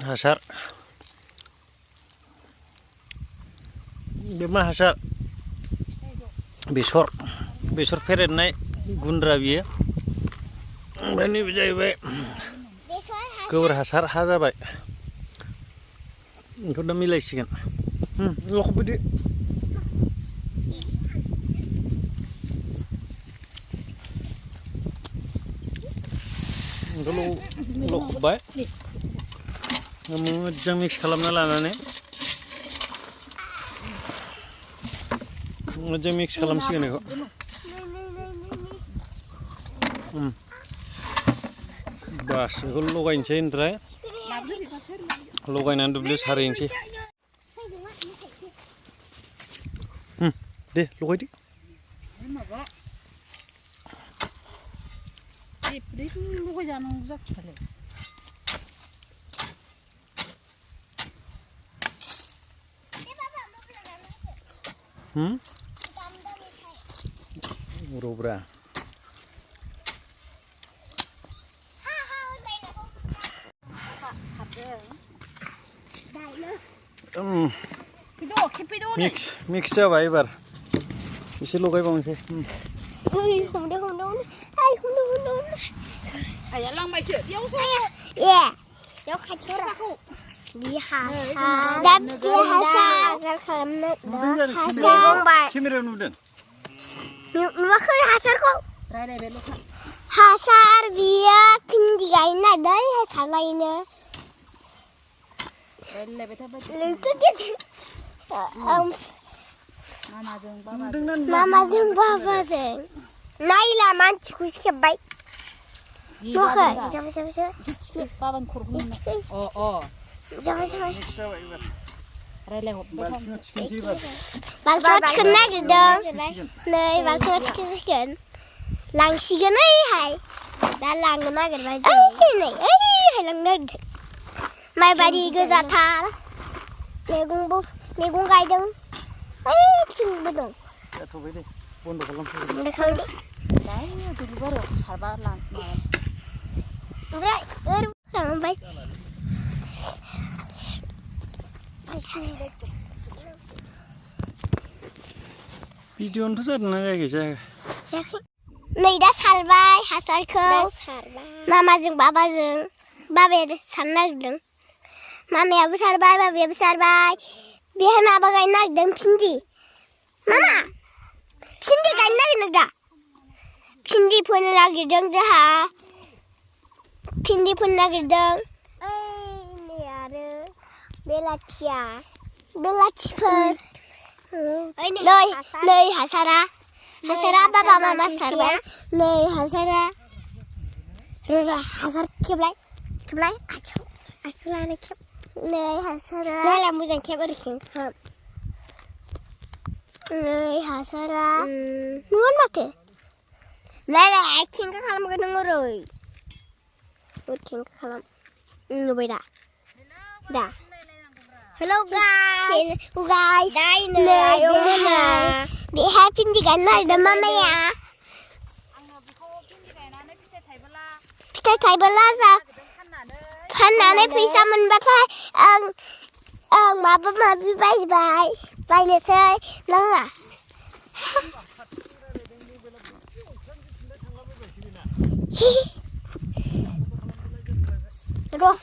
हासार बे मा हासार बेसर फेरेदनाय गुन्द्रा बियो ओमफ्राय नैबे जाहैबाय गोबोर हासार हा जाबाय बेखौ दा मिलायसिगोन लखबदो लखबबाय मोजां मिक्स खालामना लानानै मोजां मिक्स खालामसिगोन बेखौ बास बेखौ लगायनोसै ओमफ्राय लगायनानै दुब्लियाव सारहैनोसै दे लगायदो लगायजानांगौ जाखोलै रब्रा मिक्स जाबाय एबार एसे लगायबावनोसै आया लांबायसो बेयावसो बेयाव खाथियाव हासार खालामनो केमेरायाव नुदों नुवाखै हासारखौ रायलायबायल'खा हासार बियो भिन्दि गायनो नागिरदों हासार लायनो रायलायबाय थाबाय मामाजों बाबाजों नायला मानसिखौसो खेबबाय नुवाखै जाबाय बाबानि खर'खौ जाबाय रायलायहरबाय बाल्थिङाव थिखोनो नागिरदों नै बाल्थिङाव थिखोसिगोन लांसिगोन ओइहाय दा लांनो नागिरबाय नै ओइहाय लांनो नागिरदों माइबारि गोजाथार मैगं गायदों ओइथिंबो दं जाथ'बाय दे बन्द' खालामसै दुब्लिबारियाव सारबा ओमफ्राय ओरैबाय भिडिअ'नोथ' जादोंना जायाखै नै दा सारबाय हासारखौ मामाजों बाबाजों बाबाया सारनो नागिरदों मामायाबो सारबाय बाबायाबो सारबाय बेहाय माबा गायनो नागिरदों भिन्दि मामा भिन्दि गायनो नागिरदों दा भिन्दि फोनो नागिरदों जोंहा भिन्दि फोनो नागिरदों नै आरो बेलाथिफोर नै हासारा बाबा मामा सारबाय नै हासारा हासार खेबलाय आखिखौ लानो खेब नै हासारा नायला मोजां खेब ओरैखिं खालाम नै हासारा नुवान माथो नायला आखिंखौ खालामगोन नों ओरैखिं खालाम नुबाय दा हेलौ गाइस बेहाय भिन्दि गायनो नागिरदों मामाया फिथाइ थाइबोला फाननानै फैसा मोनबाथाय आं माबा माबि बायनोसै नाङा र'